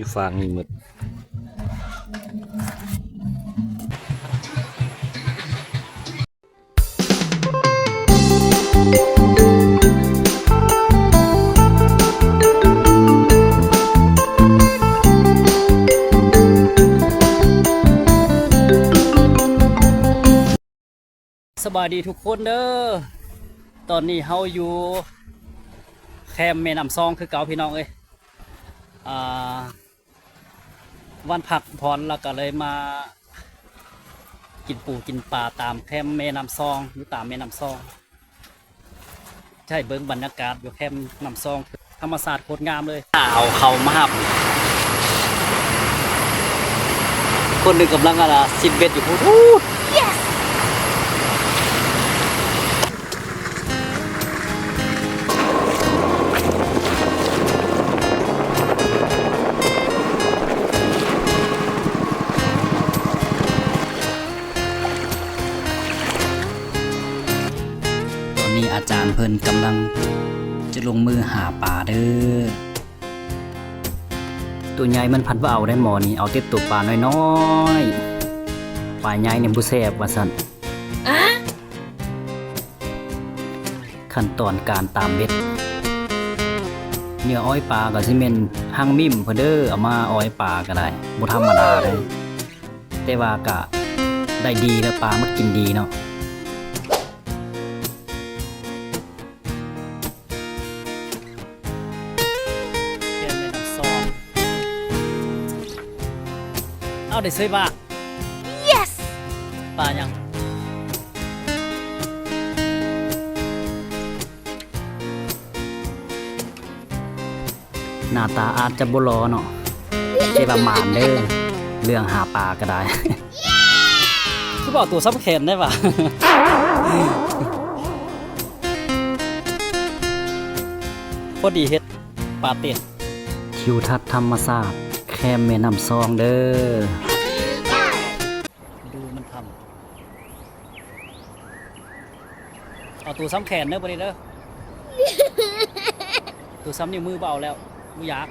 ຢູ່ຟາກນີ້ໝົດ. ສະບາຍດີທຸກຄົນເດີ. ຕອນນີ້ເຮົາຢູ່ແຄມແມ່ນ້ຳຊອງຄືເກົ່າພີ່ນ້ອງເອີຍ. ອ່າ ວັນພັກຜ່ອນ ແລ້ວກໍເລີຍມາກິນປູກິນປາຕາມແຄມແມ່ນ້ຳຊອງ ຢູ່ຕາມແມ່ນ້ຳຊອງ. ໃຫ້ເບິ່ງບັນຍາກາດຢູ່ແຄມນ້ຳຊອງ ທຳມະຊາດໂຄດງາມເລີຍ. ເອົາເຂົ້າມາຮັບ ຄົນໜຶ່ງກຳລັງ ອັນນ່າ ຊິດເບັດຢູ່ພຸ້ນ. ຕອນນີ້ອາຈານເພິ່ນກຳລັງຈະລົງມືຫາປາເດີ. ໂຕໃຫຍ່ມັນພັດບໍ່ເອົາໄດ໋ໝໍນີ້ ເອົາແຕ່ໂຕປານ້ອຍໆ. ປາໃຫຍ່ນີ້ບໍ່ແຊບວ່າຊັ້ນ. ຂັ້ນຕອນການຕາມເບັດ ເຫຍື່ອອ້ອຍປາກໍຊິແມ່ນຮັງມິ້ມເພິ່ນເດີ ເອົາມາອ້ອຍປາກໍໄດ້ ບໍ່ທຳມະດາເດ້. ແຕ່ວ່າກະໄດ້ດີແລ້ວ ປາມັກກິນດີເນາະ. ແມ່ນ້ຳຊອງ ເອົາ ໄດ້ເຊີຍວ່າ ປາຫຍັງ? ໜ້າຕາອາດຈະບໍ່ຫຼໍ່ເນາະ ແຕ່ວ່າໝານເດີ ເລື່ອງຫາປາກໍໄດ້. ຄືບໍ່ເອົາໂຕສ່ຳແຂນໄດ້ຫວາ? ພໍດີເຮັດປາເຕັ້ນ. ທິວທັດທຳມະຊາດແຄມແມ່ນ້ຳຊອງເດີ. ໄປດູມັນທຳ ເອົາໂຕສ່ຳແຂນເດີ ບາດນີ້ເດີ. ໂຕສ່ຳນິ້ວມືບໍ່ເອົາແລ້ວ ບໍ່ຢາກ.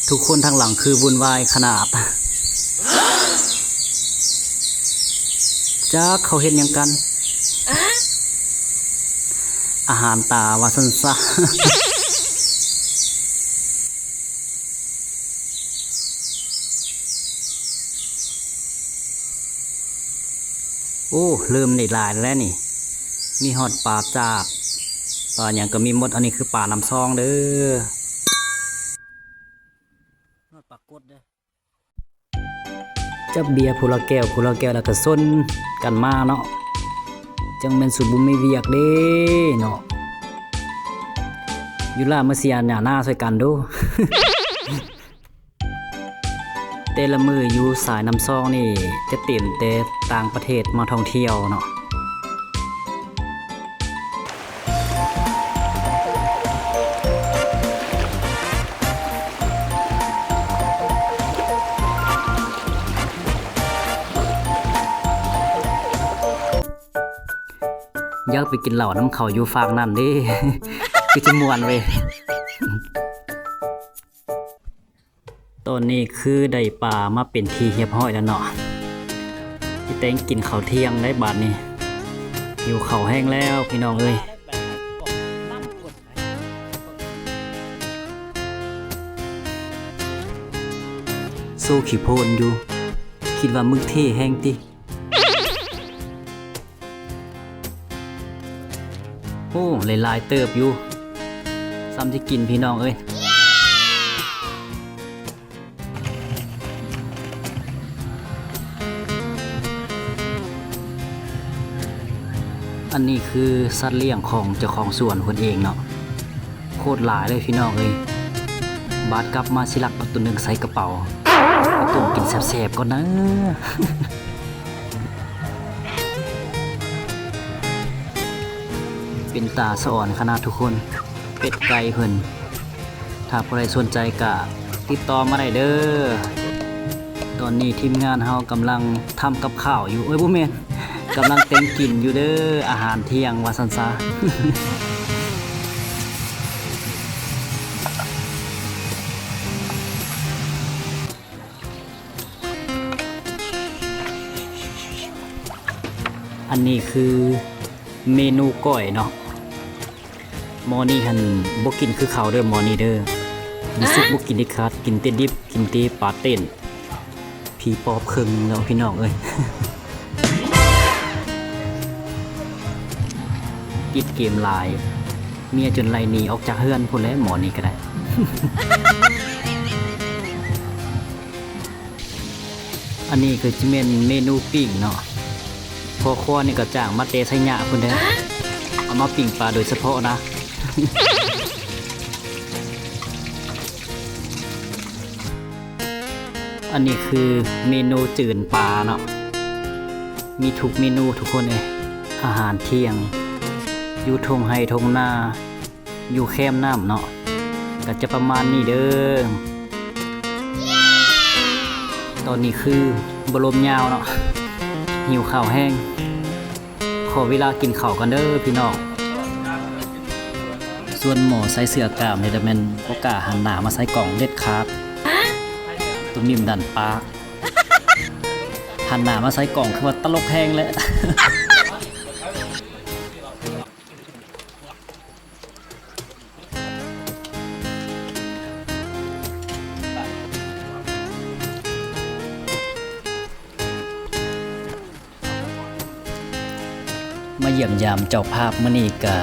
ທຸກຄົນທາງຫຼັງຄືວຸ່ນວາຍຂະໜາດ. ຈັກເຂົາເຮັດຫຍັງກັນ? ອາຫານຕາວ່າຊັ້ນຊະ. ໂອ້ ເລີ່ມໄດ້ຫຼາຍແລ້ວນີ້. ມີຮອດປາຈາກ ປາຫຍັງກໍມີໝົດ. ອັນນີ້ຄືປານ້ຳຊອງເດີ. ຮອດປາກົດເດີ. ຈັບເບຍຜູ້ລະແກ້ວ ຜູ້ລະແກ້ວ ແລ້ວກໍຊົນກັນມາເນາະ. ຈັ່ງແມ່ນສຸບໍ່ມີວຽກເດ້ເນາະ. ຢູ່ລາວມາເສຍຫຍ້ານາຊ່ອຍກັນດູ. ແຕ່ລະມື້ຢູ່ສາຍນ້ຳຊອງນີ້ ຈະເຕັມແຕ່ຕ່າງປະເທດມາທ່ອງທ່ຽວເນາະ. ຢາກໄປກິນເຫຼົ້ານຳເຂົາຢູ່ຟາກນັ້ນເດ້ ຄືຊິມ່ວນເວີຍ. ຕອນນີ້ຄືໄດ້ປາມາເປັນທີ່ຮຽບຮ້ອຍແລ້ວເນາະ. ຊິແຕ່ງກິນເຂົ້າທ່ຽງໄດ໋ບາດນີ້. ຫິວເຂົ້າແຮງແລ້ວພີ່ນ້ອງເອີຍ. ໂຊຂີ້ໂພນຢູ່ ຄິດວ່າມຶງເທ່ແຮງຕິ. ໂອ້ ຫຼາຍໆເຕີບຢູ່ ສ່ຳທີ່ກິນພີ່ນ້ອງເອີຍ. ອັນນີ້ຄືສັດລ້ຽງຂອງເຈົ້າຂອງສວນເພິ່ນເອງເນາະ. ໂຄດຫຼາຍເລີຍພີ່ນ້ອງເອີຍ. ບາດກັບມາຊິລັກເອົາໂຕໜຶ່ງໃສ່ກະເປົາ ໄປຕົ້ມກິນແຊບໆກ່ອນເດີ. ເປັນຕາສະອອນຂະໜາດທຸກຄົນ ເປັດໄກ່ເພິ່ນ. ຖ້າຜູ້ໃດສົນໃຈກະຕິດຕໍ່ມາໄດ້ເດີ. ຕອນນີ້ທີມງານເຮົາກຳລັງທຳກັບຂ້າວຢູ່ ເອີຍ ບໍ່ແມ່ນ ກຳລັງແຕ່ງກິນຢູ່ເດີ ອາຫານທ່ຽງວ່າຊັ້ນຊະ. ອັນນີ້ຄືເມນູກ້ອຍເນາະ. ໝໍນີ້ຫັ້ນບໍ່ກິນຄືເຂົາເດີ ໝໍນີ້ເດີ ຮູ້ສຶກບໍ່ກິນເດັດຂາດ ກິນແຕ່ດິບ ກິນແຕ່ປາເຕັ້ນ ຜີປອບເຄິ່ງແລ້ວພີ່ນ້ອງເອີຍ. ຕິດເກມຫຼາຍ ເມຍຈົນໄລ່ໜີອອກຈາກເຮືອນພຸ້ນແຫຼະ ໝໍນີ້ກໍໄດ້. ອັນນີ້ກໍຈະແມ່ນເມນູປີ້ງເນາະ ພໍ່ຄົວນີ້ກໍຈ້າງມາແຕ່ໄຊຍະພຸ້ນເດ້ ເອົາມາປີ້ງປາໂດຍສະເພາະນະ. ອັນນີ້ຄືເມນູຈືນປາເນາະ ມີທຸກເມນູທຸກຄົນເອີຍ. ອາຫານທ່ຽງຢູ່ທົ່ງໄຮ່ທົ່ງນາ ຢູ່ແຄມນ້ຳເນາະ ກໍຈະປະມານນີ້ເດີ. ຕອນນີ້ຄືບໍ່ລົມຍາວເນາະ ຫິວເຂົ້າແຮງ ຂໍເວລາກິນເຂົ້າກ່ອນເດີພີ່ນ້ອງ. ສ່ວນໝໍໃສ່ເສື້ອກ້າມນີ້ລະແມ່ນບໍ່ກ້າຫັນໜ້າມາໃສ່ກ້ອງເດັດຂາດ ຕຸ້ມນິ່ມດັນປາກ ຫັນໜ້າມາໃສ່ກ້ອງຄືວ່າຕະຫຼົກແຮງແຫຼະ. ມາຢ້ຽມຢາມເຈົ້າພາບມື້ນີ້ກະ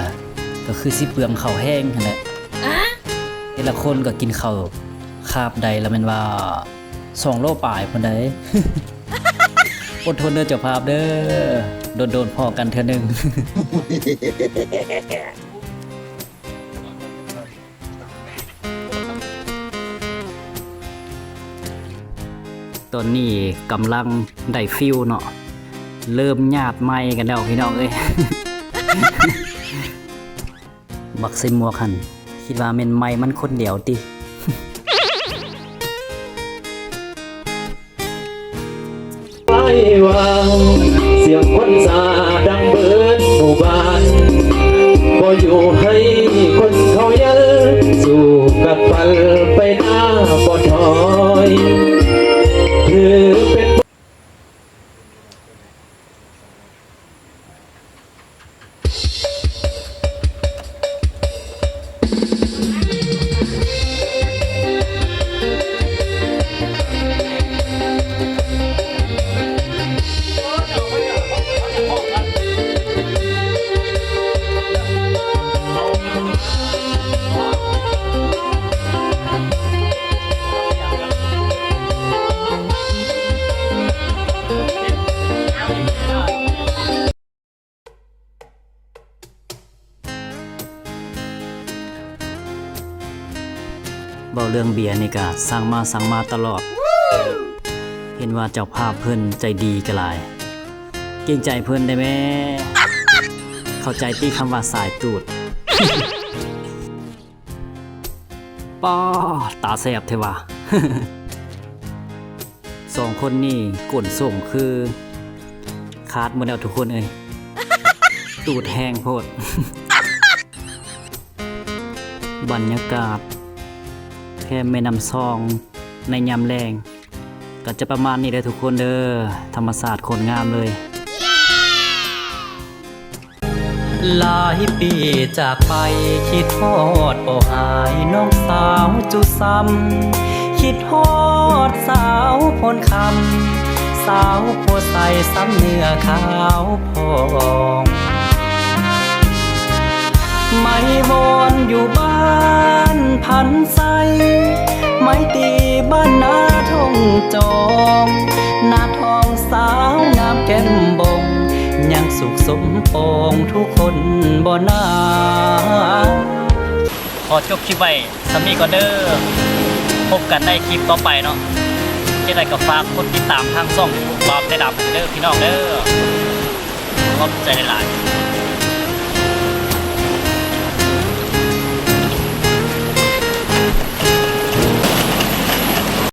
ກະຄືຊິເປືອງເຂົ້າແຮງຫັ້ນແຫຼະ ແຕ່ລະຄົນກະກິນເຂົ້າຄາບໃດລະແມ່ນວ່າ ສອງໂລປາຍພຸ້ນໃດ໋. ອົດທົນເດີເຈົ້າພາບເດີ ໂດນໆພໍ້ກັນເທື່ອໜຶ່ງ. ຕອນນີ້ກຳລັງໄດ້ຟີວເນາະ ເລີ່ມຍາດໄມ້ກັນແລ້ວພີ່ນ້ອງເອີຍ. ບັກໃສ່ໝວກຫັ້ນ ຄິດວ່າແມ່ນໄມ້ມັນຄົນດຽວຕິ. ໄປວ່າ ສຽງຄົນສາດັງເບີດໝູ່ບ້ານ ບໍ່ຢູ່ໃຫ້ຄົນເຂົາຢັນ ສູ້ກັນປັ່ນໄປໜ້າບໍ່ຖອຍ ຖືເປັນ ເວົ້າເລື່ອງເບຍນີ້ກະສັ່ງມາ ສັ່ງມາຕະຫຼອດ ເຫັນວ່າເຈົ້າພາບເພິ່ນໃຈດີກະຫຼາຍ ເກງໃຈເພິ່ນແດ່ແມ້ ເຂົ້າໃຈຕິຄຳວ່າສາຍຕູດ. ປ້າ ຕາແຊບແທ້ວ່າ ສອງຄົນນີ້ກົ້ນສົ້ມຄືຂາດໝົດແລ້ວທຸກຄົນເອີຍ ຕູດແຮງໂພດ. ບັນຍາກາດແຄມແມ່ນ້ຳຊອງໃນຍາມແລງ ກໍຈະປະມານນີ້ເດີທຸກຄົນເດີ ທຳມະຊາດໂຄດງາມເລີຍ. ຫຼາຍປີຈາກໄປ ຄິດຮອດບໍ່ຫາຍນ້ອງສາວຈຸສ່ຳ ຄິດຮອດສາວໂພນຄຳ ສາວໂພໄຊຊ້ຳເນື້ອຂາວ ໄມ້ວອນຢູ່ບ້ານພັນໄຊ ໄມ້ຕີບ້ານນາທົ່ງຈອງ ນາທອງສາວງາມແກ້ມບົງ ຍັງສຸກສົມປອງທຸກຄົນບໍ່ນາ. ຂໍຈົບຄລິບໄວ້ສ່ຳນີ້ກ່ອນເດີ ພົບກັນໃນຄລິບຕໍ່ໄປເນາະ ຈັ່ງໃດກໍຝາກກົດຕິດຕາມທາງຊ່ອງຢູທູບບ່າວແຕ່ດຳເດີພີ່ນ້ອງເດີ. ຂອບໃຈຫຼາຍໆ.